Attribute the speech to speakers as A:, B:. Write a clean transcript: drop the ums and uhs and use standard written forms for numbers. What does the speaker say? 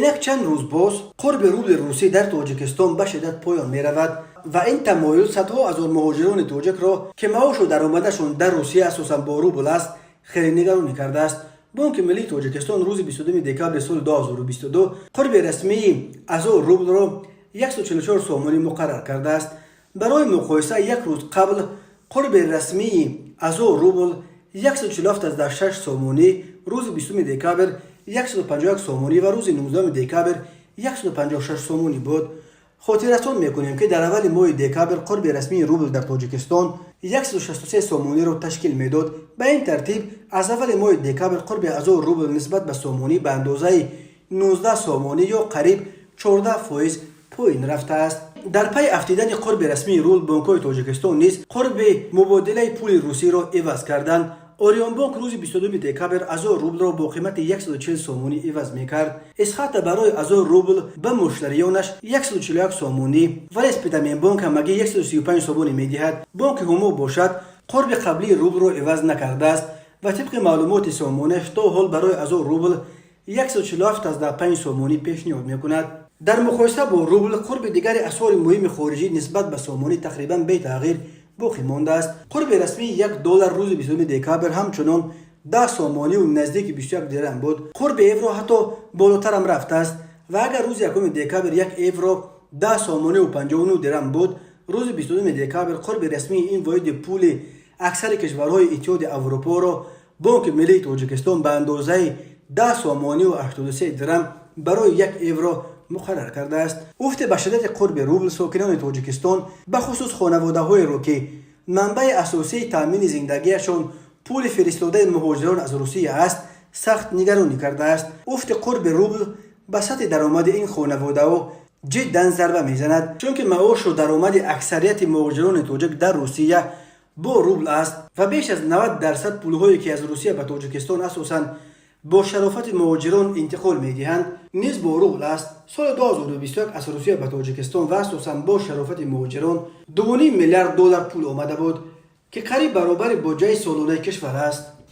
A: Инак чанд рӯз боз қурби рубли русӣ дар Тоҷикистон ба шиддат поён меравад ва ин тамоюл садҳо ҳазор муҳоҷирони тоҷикро, ки маошу даромадашон дар Русия асосан бо рубл аст, хеле нигаронӣ кардааст. Бонки миллии Тоҷикистон рӯзи 22 декабри соли 2022 қурби расмии 1000 рублро 144 сомонӣ муқаррар кардааст. Барои муқоиса, як рӯз қабл қурби расмии 1000 рубл 147,6 сомонӣ, рӯзи 20 декабр 151 сомонӣ ва рӯзи 19 декабр 156 сомонӣ буд. Хотиррасон мекунем, ки дар аввали моҳи декабр қурби расмии рубл дар Тоҷикистон 163 сомониро ташкил медод. Ба ин тартиб, аз аввали моҳи декабр қурби 1000 рубл нисбат ба сомонӣ ба андозаи 19 сомонӣ ё қариб 14% поин рафтааст. Дар пайи афтидани қурби расмии рубл, бонкҳои Тоҷикистон низ қурби мубодилаи пули русиро иваз карданд. Ориёнбонк рӯзи 22 декабр 1000 рублро бо қимати 140 сомонӣ иваз мекард. Эсхата барои 1000 рубл ба муштариёнаш 141 сомонӣ, вале Спитаменбонк ҳамагӣ 135 сомонӣ медиҳад. Бонки Ҳумо бошад, қурби қаблии рублро иваз накардааст ва тибқи маълумоти сомонааш то ҳол барои 1000 рубл 147,5 сомонӣ пешниҳод мекунад. Дар муқоиса бо рубл, қурби дигари асъори муҳими хориҷӣ нисбат ба сомонӣ тақрибан бетағйир боқӣ мондааст. Қурби расмии 1 доллар рӯзи 20 декабр ҳамчунон 10 сомониву наздики 21 дирам буд. Қурби евро ҳатто болотарам рафтааст ва агар рӯзи 1 декабр 1 евро 10 сомониву 59 дирам буд, рӯзи 22 декабр қурби расмии ин воҳиди пули аксари кишварҳои Иттиҳоди Аврупоро Бонки миллии Тоҷикистон ба андозаи 10 сомониву 83 дирам барои 1 евро муқаррар кардааст. Уфти ба шиддати қурби рубл сокинони Тоҷикистон, бахусус хонаводаҳоеро, ки манбаи асосии таъмини зиндагиашон пули фиристодаи муҳоҷирон аз Русия аст, сахт нигаронӣ кардааст. Уфти қурби рубл ба сатҳи даромади ин хонаводаҳо ҷиддан зарба мезанад, чунки маошу даромади аксарияти муҳоҷирони тоҷик дар Русия бо рубл аст ва беш аз 90% пулҳое, ки аз Русия ба Тоҷикистон асосан бо шарофати муҳоҷирон интиқол медиҳанд, низ бо рубл аст. Соли 2021 аз Русия ба Тоҷикистон ва асосан бо шарофати муҳоҷирон 2,5 миллиард доллар пул омада буд, ки қариб баробари буҷаи солонаи кишвар аст.